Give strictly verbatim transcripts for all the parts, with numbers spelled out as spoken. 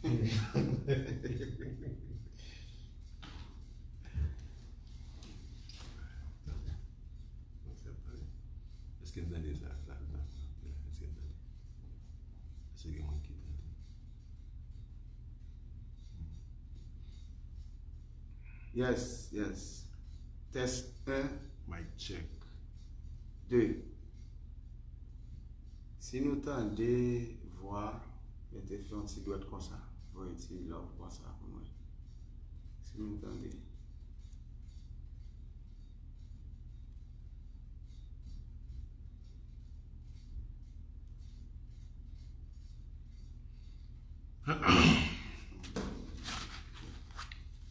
Èske n tande sa? Sa, sa, sa. Èske n tande? Èske gen moun ki tande? Yes, yes. Test un. Mic check. Deux. Si nou tande vwa, mete fè yon ti dwèt konsa. Voye ti love konsa pou mwen. Si nou tande.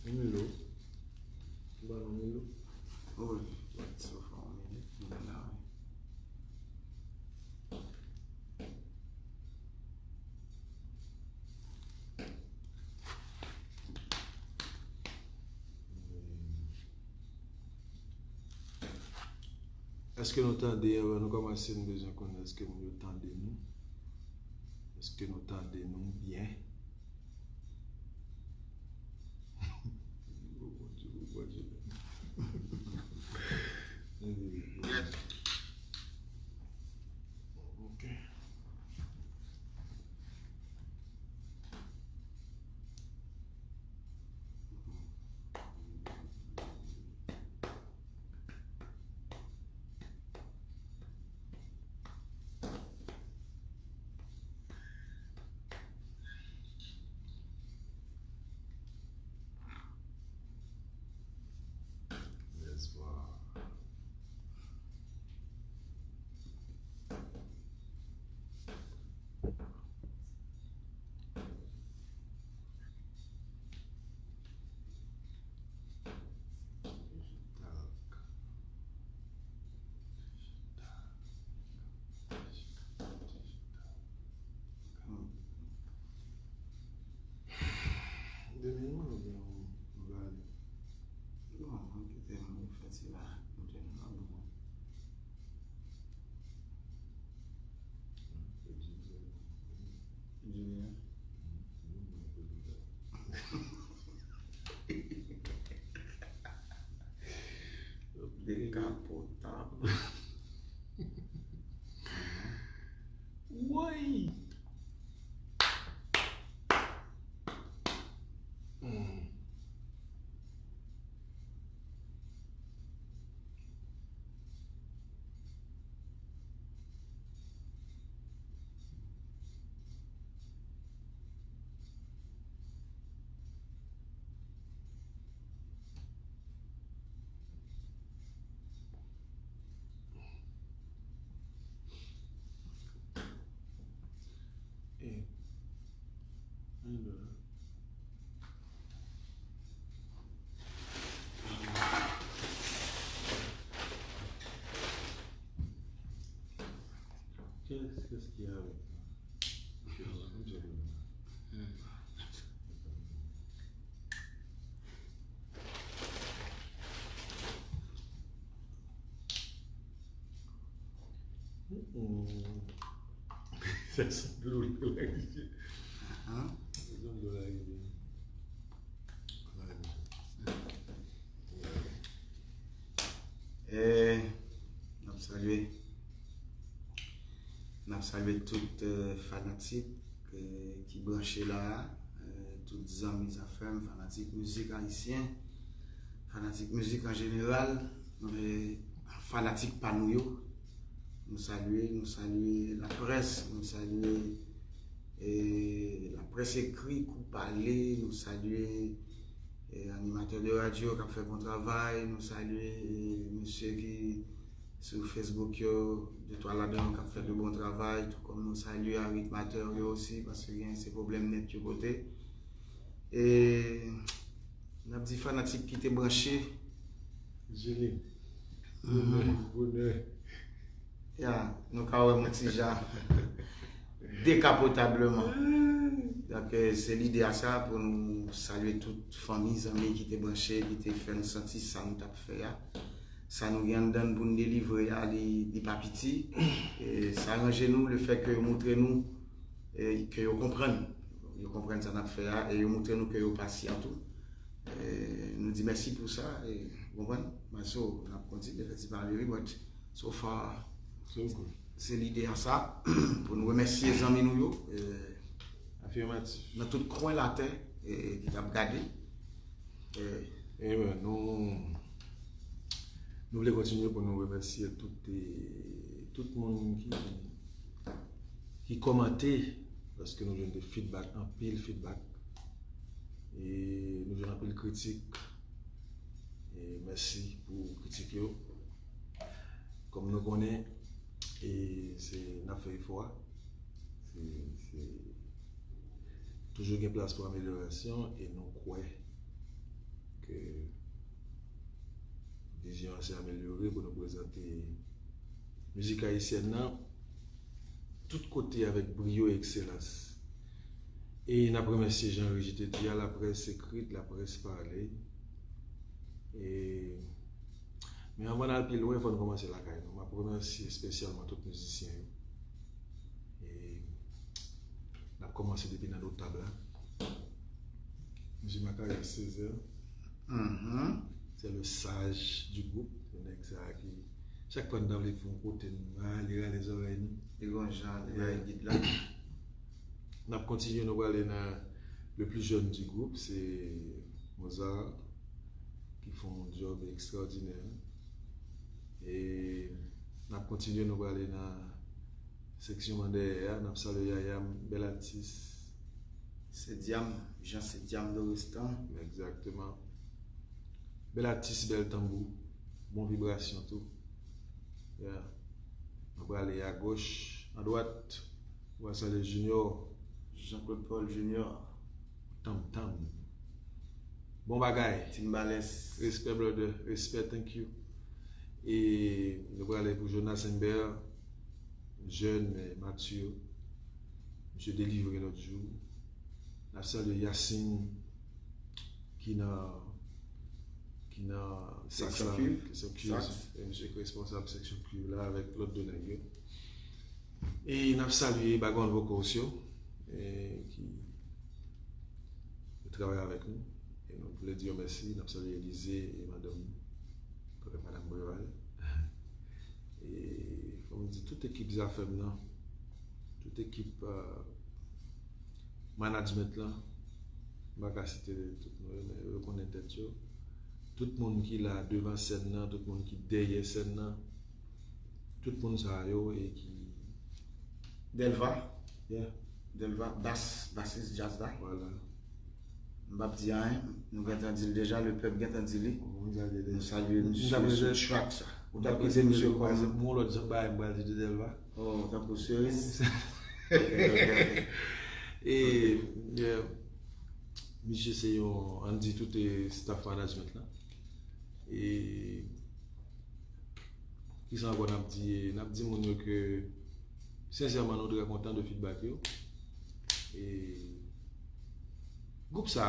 Milo. Ou ba nou Milo? Wi. So far, Milo. Mwen la, wi. Èske nou tande, anvan nou kòmanse, nou bezwen konnen èske moun yo tande nou? Èske nou tande nou byen? Ok. Yes, bro. Demen oubyen ou, ou va ale? Non, mwen kite nou fè ti la, nou te nan nou. Julien. Dekapotable. Woy! Hmm. Eh, ann do la. Qu'est-ce, qu'est-ce qu'il y a avec moi? Je suis en train de dire. Mm-mm. Sa sanble yon dlo larivyè. Sa sanble yon dlo larivyè. Eh, n ap salye, n ap salye tout, eh, fanatik, eh, ki branche la, eh, tout zanmi zafè m, fanatik mizik ayisyen, fanatik mizik an jeneral, eh, fanatik pa nou yo. Nou salye, nou salye laprès, nou salye, eh, laprès ekri, kou pale, nou salye, eh, animatè de radyo k ap fè bon travay, nou salye, eh, mesye ki sou Facebook yo, de twa ladan yo k ap fè de bon travay, tou kòm nou salye aritmatè yo osi, paske gen se pwoblèm nèt yo pote. E n ap di fanatik ki te branche. Jeli. Bonè, bonè. Ya, nou ka wè m yon ti jan dekapotableman. Donk, eh, se lide a sa pou nou salye tout fanmi, zanmi ki te branche, ki te fè n santi sa nou t ap fè a. Sa nou gen anndan n pou n delivre a, li, li pa piti. E sa ranje nou, lefètke yo montre nou, e ke yo konprann. yo konprann sa n ap fè a, e yo montre nou ke yo pasyan tou. E, nou di mèsi pou sa, e, ou konprann? Maso, n ap kontinye fè ti pale, wi, but so far, So good. Se lide a sa, pou nou remèsye zanmi nou yo, e, Afirmatif. Nan tout kwen latè, e, ki t ap gade. E, Amen. Nou, nou vle kontinye pou nou remèsye tout, e, tout moun ki, ki kòmante, paske nou jwenn de feedback, anpil feedback. E nou jwenn anpil kritik. E mèsi pou kritik yo. Kòm nou konnen, e se n ap fè efò a. Se, se toujou gen plas pou amelyorasyon e nou kwè ke vizyon an se amelyore pou nou prezante mizik ayisyèn nan tout kote avèk briyo e ekselans. E n ap remèsye Jean Henry J te di a, laprès ekrit, laprès pale. E, men anvan n al pi lwen, fò n kòmanse lakay nou. M ap remèsye espesyalman tout mizisyen yo. E n ap kòmanse depi nan notab la. Misye Makayè Césaire, mhm. Se le sage du groupe. Se nèg sa a ki, chak fwa n ta vle fè yon kote, n rale, rale zòrèy nou. Li gon jan, li bay gid la. N ap kontinye, nou prale nan le plus jeune du group, se Mozart, ki fè yon djòb ekstraòdinè. E n ap kontinye, nou prale nan seksyon mandè a, n ap salye Yaya, bèl atis. Se Dyam, Jean se Dyam Doristan. Egzakteman. Bèl atis, bèl tanbou, bon vibrasyon tou. Yeah. Nou prale agoch, adwat, nou pral salye Junior. Jean-Claude Paul Junior. Tam tam. Bon bagay. Timbales. Respè, brother. Respè, thank you. E nou prale pou Jonas Imbert, jèn, men matye. Misye delivre lòt jou. N ap salye Yasin, ki nan, ki nan Seksyon Sax la, Cuivre. Seksyon Cuivre. Sax. E misye ki responsab seksyon Cuivre la avèk lòt de nèg yo. E n ap salye Background Vocals yo, e ki, ki travay avèk nou. E nou vle di yo mèsi. N ap salye Elize e madanm, madanm Breval. E fò m di tout ekip Zafèm nan, tout ekip, euh, management lan, m pa ka site tout non yo, men yo konnen tèt yo. Tout moun ki la devan sèn nan, tout moun ki dèyè sèn nan, tout moun sa yo e ki Delva. Yeah. Delva, bas, basis jazz la. Vwala. M p ap di anyen, nou gentan di l deja, le pèp gentan di li. Moun sa te Nou salye Moun misye sa te sou de- track sa. Ou t Dapre ap kite misye mwen, kòm mwen lòt jan bagay m pral di de Delva. Oh, tankou seriz. E yeah, misye se yon, ann di tout e staff management la. E kisa ankò n ap di? N ap di moun yo ke sensèman nou trè kontan de feedback yo. E gwoup sa,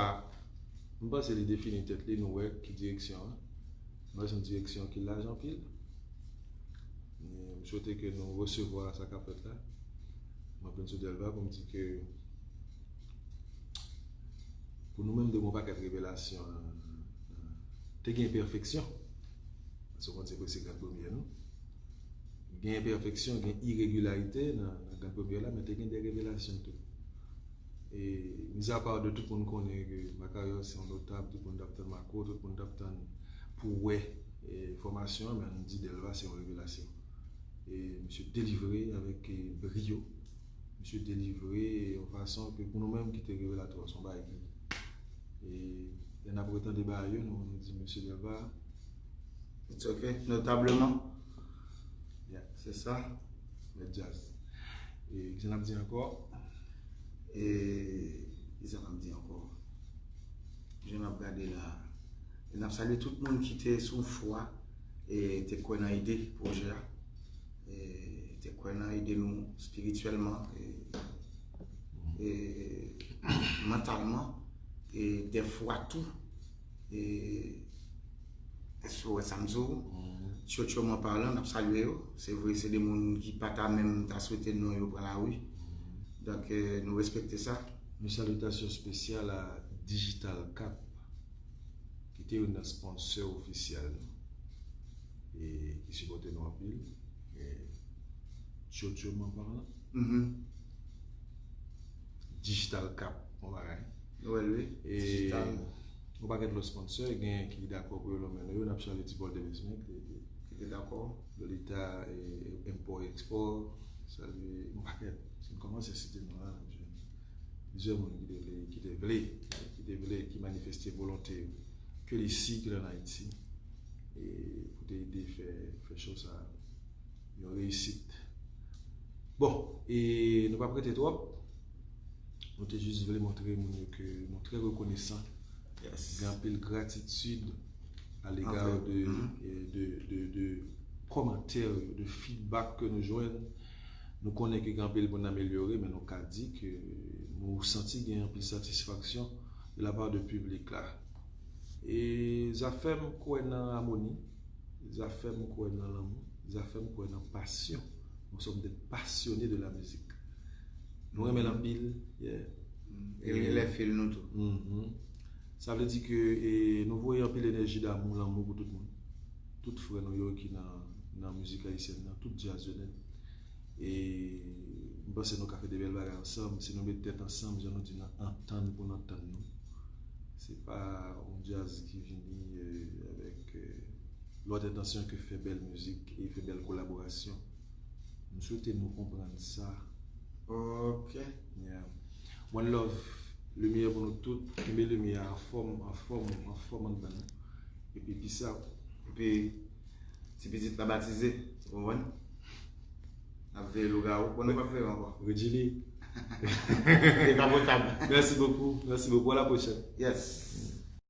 m panse li defini tèt li, nou wè ki direksyon an. Nou wè se yon direksyon ki laj anpil. E m swete ke nou resevwa sa k ap fèt la. M ap vin sou Delva pou m di ke pou nou menm de bon pakèt revelasyon, te gen enpèfeksyon. Paske w konn se premye gran premye nou. Gen enpèfeksyon, gen iregilarite nan, nan gran premye la, men te gen de revelasyon tou. E mizapa de tout moun konnen ke Makayè se yon notab, tout moun t ap tann Mako, tout moun t ap tann pou wè e, fòmasyon an, men ann di Delva se yon revelasyon. E misye delivre avèk e, briyo. Misye delivre yon fason ke pou nou menm ki te revelatwa, se yon bagay ki e, lè n ap retande bagay yo, nou, nou di mesye Delva. It's ok, notableman. Yeah. Se sa. Mèt djaz. E kisa n ap di ankò? E kisa n ap di ankò? Jan n ap gade la. E n ap salye tout moun ki te sou fwa e te kwè nan ide pwojè a. E te kwè nan ide nou espirityèlman e, e mantalman e dèfwa tou. E èske w wè sa m di w? Tchotchòman palan, n ap salye yo. Se vre, se de moun ki pa ta menm ta swete non yo pran lari. Donk, e, nou respekte sa. Yon salitasyon espesyal a Digital Cap, ki te youn nan sponsè ofisyèl nou, e ki sipòte nou anpil. E Tchotchoman palan, Digital Cap, yon bagay. Nou wè l, wi. E Digital. Yon pakèt lòt sponsè, gen ki dakò pou yo lonmen nou yo, n ap salye Ti Paul Demesmin, ki te, ki te dakò. Lolita, e, Import Export, salye yon pakèt. Si n kòmanse site non la, n ap jwenn plizyè moun ki te vle, ki te vle, ki te vle, ki manifeste volonte yo, ke l isi, ke l ann Ayiti, e pou te ede fè, fè show sa a yon reyisit. Bon, e nou p ap rete twòp. Nou te jis vle montre moun yo ke nou trè rekonesan. Yes. Gen anpil gratitid a lega de, de, de, de kòmantè yo, de feedback ke nou jwenn. Nou konnen ke gen anpil moun amelyore, men nou ka di ke nou santi gen anpil satisfaksyon de la part de piblik la. E zafè m kwè nan amoni, zafè m kwè nan lanmou, zafè m kwè nan pasyon. Nous sommes des passionnés de la musique. Nou renmen l anpil, yeah. E li lè fil nou tou. Mhm. Sa vle di ke, e, nou voye anpil enèji damou, lanmou pou tout moun. Tout frè nou yo ki nan, nan mizik ayisyèn nan, tout djaz yo nèt. E m panse nou ka fè de bèl bagay ansanm. Si nou met tèt ansanm, jan nou di, n a antann pou n antann nou. Se pa yon djaz ki vini, e, avèk, e, lòt entansyon ke fè bèl mizik e fè bèl kolaborasyon. M swete nou konprann sa. Ok. Yeah. One love. Limyè pou nou tout. Kenbe limyè a anfòm, anfòm, anfòm anndan nou. Epi peace out. Epi ti pitit la batize, ou konprann? N ap veye lougawou. Bon, nou p ap veye ankò. Regili. Dekapotab. Merci beaucoup. Merci beaucoup. À la prochaine. Yes.